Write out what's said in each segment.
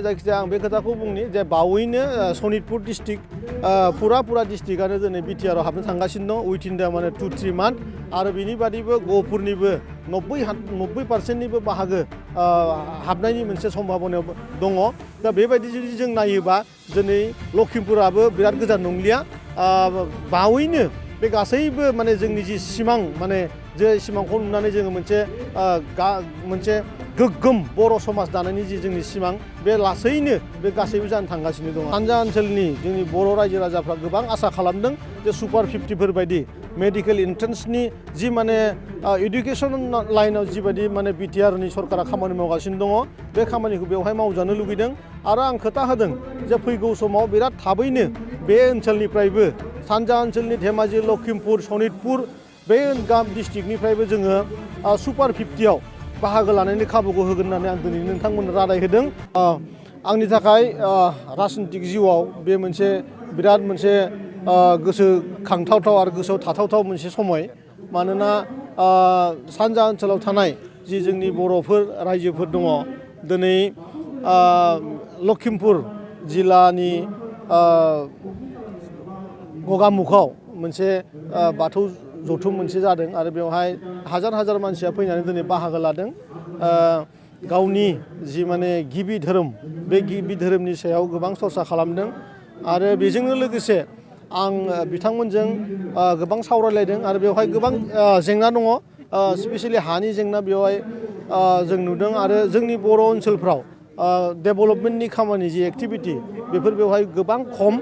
जायखिजाया आं बे खोथाखौ बुंनि जे बावैनो सनितपुर डिस्ट्रिक्ट पुरा डिस्ट्रिक्टआनो दिनै बिटिआरआव हाबनो थांगासिनो दं उइथिन दा माने 2-3 मान्थ आरो बिनि बादैबो गहपुरनिबो 90% बाहागो हाबनायनि मोनसे सम्भाबनायाव दङ दा बेबायदि जुदि जों नायोबा दिनै लखिमपुराबो बिराद गोजान नंलिया बावैनो बे गासैबो माने जोंनि जि सिमां माने जे सिमांखौ नुनानै जोङो मोनसे गोग्गोम बर' समाज दानायनि जि जोंनि सिमां बे लासैनो बे गासैबो जानो थांगासिनो दङ सानजा ओनसोलनि जोंनि बर' रायजो राजाफ्रा गोबां आसा खालामदों जे सुपार 50 बायदि मेडिकेल एन्ट्रेन्सनि जि माने एडुकेसन लाइनाव जिबायदि माने बिटिआरनि सरकारा खामानि मावगासिनो दङ बे खामानिखौ बेवहाय मावजानो लुगैदों आरो आं खोथा होदों जे फैगौ समाव बिराद थाबैनो बे ओनसोलनिफ्रायबो सानजा ओनसोलनि धेमाजि लखिमपुर सनितपुर बे डिस्ट्रिक्टनिफ्रायबो जोङो सुपार 50आव बाहागो लानायनि खाबुखौ होगोन होननानै आं दिनै नोंथांमोननो रादाय होदों आंनि थाखाय राजनितिक जिउआव बे मोनसे बिराद मोनसे गोसोखांथावथाव आरो गोसोआव थाथावथाव मोनसे समय मानोना सानजा ओनसोलाव थानाय जि जोंनि बर'फोर रायजोफोर दङ दिनै लखिमपुर जिल्लानि गगामुखआव मोनसे बाथौ जथुम मोनसे जादों आरो बेवहाय हाजार मानसिया फैनानै दिनै बाहागो लादों गावनि जि माने गिबि धोरोम बे गिबि धोरोमनि सायाव गोबां सरसा खालामदों आरो बेजोंनो लोगोसे आं बिथांमोनजों गोबां सावरायलायदों आरो बेवहाय गोबां जेंना दङ स्पेसियेलि हानि जेंना बेवहाय जों नुदों आरो जोंनि बर' ओनसोलफ्राव डेभेलपमेन्टनि खामानि जि एक्टिभिटि बेफोर बेवहाय गोबां खम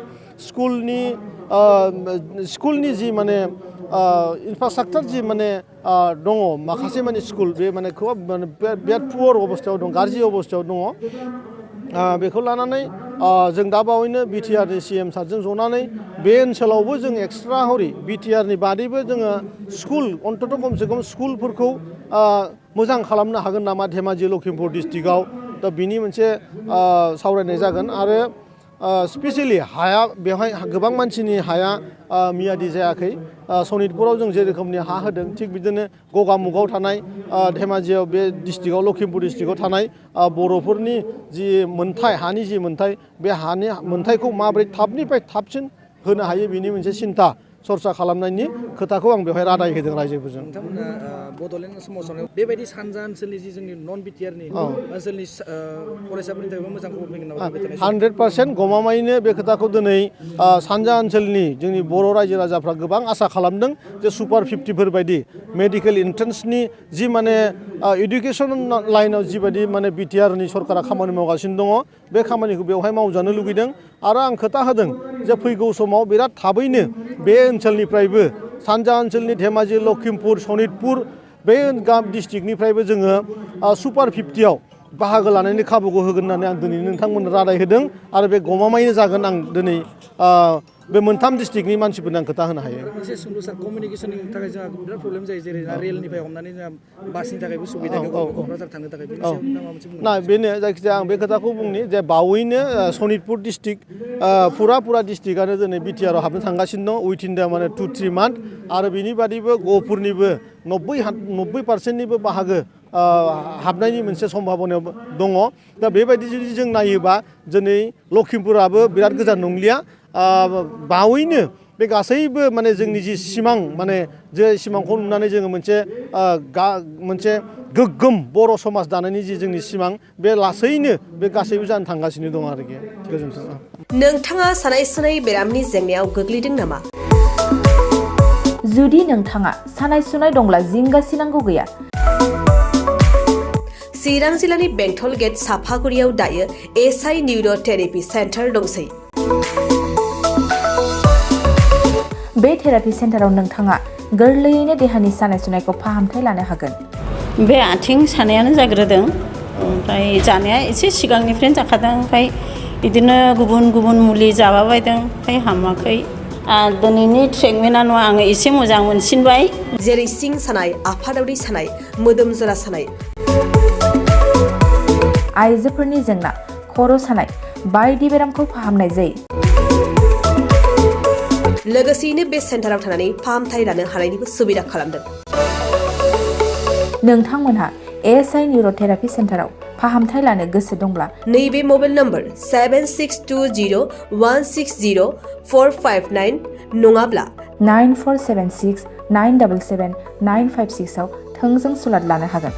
स्कुलनि जि माने इनफ्रास्ट्राक्चार जि माने दङ माखासे माने स्कुल बे माने खोब माने बिराद पुवर अबस्थायाव दं गाज्रि अबस्थायाव दङ बेखौ लानानै जों दा बावैनो बिटिआरनि CM सारजों जनानै बे ओनसोलावबो जों एक्सट्रा हरि बिटिआरनि बादैबो जोङो स्कुल अन्तत खमसे खम स्कुलफोरखौ मोजां खालामनो हागोन नामा धेमाजि लखिमपुर डिस्ट्रिक्टआव दा बिनि मोनसे सावरायनाय जागोन आरो स्पेसियेलि हाया बेवहाय गोबां मानसिनि हाया मियादि जायाखै सनितपुराव जों जे रोखोमनि हा होदों थिग बिदिनो गगामुखआव थानाय धेमाजियाव बे डिस्ट्रिक्टआव लखिमपुर डिस्ट्रिक्टआव थानाय बर'फोरनि जि मोनथाय हानि जि मोनथाय बे हानि मोनथायखौ माबोरै थाबनिफ्राय थाबसिन होनो हायो बिनि मोनसे सिन्था सरसा खालामनायनि खोथाखौ आं बेवहाय रादाय होदों रायजोफोरजों नोंथांमोना बड'लेण्ड सोमावसारनायाव बेबायदि सानजा ओनसोलनि जि जोंनि नन बिटिआरनि ओनसोलनि फरायसाफोरनि थाखाय मोजां खबर फैगोन नामा 100% गमामायैनो बे खोथाखौ दिनै सानजा ओनसोलनि जोंनि बर' रायजो राजाफ्रा गोबां आसा खालामदों जे सुपार 50 बायदि मेडिकेल एन्ट्रेन्सनि जि माने एडुकेसन लाइनाव जिबायदि माने बिटिआरनि सरकारा खामानि मावगासिनो दङ बे खामानिखौ बेवहाय मावजानो लुगैदों आरो आं खोथा होदों जे फैगौ समाव बिराद थाबैनो बे ओनसोलनिफ्रायबो सानजा ओनसोलनि धेमाजि लखिमपुर सनितपुर बे डिस्ट्रिक्टनिफ्रायबो जोङो सुपार 50आव बाहागो लानायनि खाबुखौ होगोन होननानै आं दिनै नोंथांमोननो रादाय होदों आरो बे गमामायैनो जागोन आं दिनै बे मोनथाम डिस्ट्रिक्टनि मानसिफोरनो आं खोथा होनो हायो मोनसे सुंद' सार कमिउनिकेसननि थाखाय जोंहा बिराद प्रब्लेम जायो जेरै रेलनिफ्राय हमनानै जोंहा बासनि थाखायबो सुबिदा क'क्राझार थांनो थाखाय बेनि सायाव नोंथाङा माबा मोनसे बुंनो ना बेनो जायखिजाया आं बे खोथाखौ बुंनि जे बावैनो सनितपुर डिस्ट्रिक्ट पुरा डिस्ट्रिक्टआनो दिनै बिटिआरआव हाबनो थांगासिनो दं उइथिन दा माने 2-3 मान्थ आरो बिनि बादैबो गहपुरनिबो 90% बाहागो हाबनायनि मोनसे सम्भाबनायाव दङ दा बेबायदि जुदि जों नायोबा दिनै लखिमपुराबो बिराद गोजान नंलिया बावैनो बे गासैबो माने जोंनि जि सिमां माने जे सिमांखौ नुनानै जोङो मोनसे गोग्गोम बर' समाज दानायनि जि जोंनि सिमां बे लासैनो बे गासैबो जानो थांगासिनो दं आरोखि गोजोन्थों। नोंथाङा सानाय सुनाय बेरामनि जेंनायाव गोग्लैदों नामा? जुदि नोंथाङा सानाय सुनाय दंब्ला जिंगासिनांगौ गैया। चिरां जिल्लानि बेंटल गेट साफागुरियाव दायो SI निउर' थेरापि सेन्टार दंसै। बे थेरापि सेन्टाराव नोंथाङा गोरलैयैनो देहानि सानाय सुनायखौ फाहामथाय लानो हागोन। बे आथिं सानायानो जाग्रोदों ओमफ्राय जानाया एसे सिगांनिफ्रायनो जाखादों ओमफ्राय बिदिनो गुबुन मुलि जाबाबायदों ओमफ्राय हामाखै दिनैनि ट्रिटमेन्टआ आङो एसे मोजां मोनसिनबाय जेरै सिं सानाय आफादावरि सानाय मोदोम जरा सानाय आइजोफोरनि जेंना खर' सानाय बायदि बेरामखौ फाहामनाय जायो। लोगोसेयैनो बे सेन्टाराव थानानै फाहामथाय लानो हानायनिबो सुबिदा खालामदों। नोंथांमोनहा SI निउर' थेरापि सेन्टाराव फाहामथाय लानो गोसो दंब्ला नैबे मबाइल नम्बर 7620160459 नङाब्ला 9476 977 956 आव थोंजों सुलाद लानो हागोन।